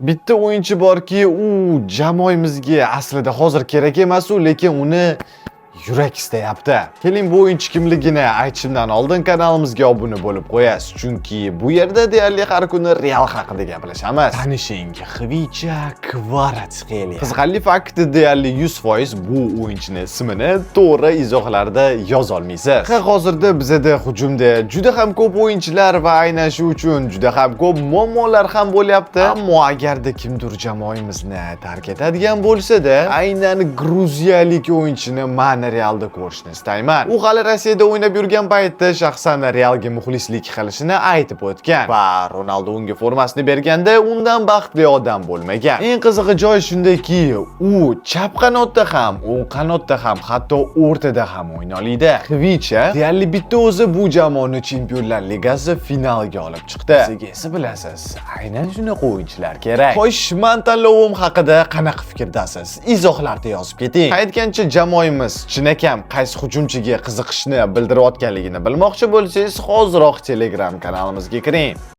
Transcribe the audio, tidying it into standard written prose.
Bitta o'yinchi borki, u jamoamizga aslida hozir kerak emas u, lekin uni yurak istayapti. Keling, bu o'yinchi kimligini aytishimdan oldin kanalimizga obuna bo'lib qo'yasiz, chunki bu yerda deyarli har kuni Real haqida gaplashamiz. Tanishing, Xvicha Kvaratskhelia. Qiziqarli fakti, deyarli 100% bu o'yinchini ismini to'g'ri izohlarda yoza olmaysiz. Ha, hozirda bizada hujumda juda ham ko'p o'yinchilar va aynan shu uchun juda ham ko'p muammolar ham bo'lyapti. Ammo agarda kimdir jamoamizni tark etadigan bo'lsa-da, aynan gruziyalik o'yinchini man Realda ko'rishni istayman. U hali Rossiyada o'ynab yurgan paytda shaxsan Realga muxlislik qilishini aytib o'tgan va Ronaldo unga formasini berganda undan baxtli odam bo'lmagan. Eng qizig'i joy shundaki, u chap qanotda ham, o'ng qanotda ham, hatto o'rtada ham o'ynoliydi. Xvicha deyarli bitta o'zi bu jamoani Chempionlar Ligasi finaliga olib chiqdi. Sizga esa, bilasiz, aynan shunaqa o'yinchilar kerak. Xo'sh, man tanlovim haqida qanaqa fikrdasiz? Izohlarda yozib keting. Aytgancha, jamoamiz chinakam qaysi hujumchiga qiziqishni bildirayotganligini bilmoqchi bo'lsangiz, hoziroq Telegram kanalimizga kiring.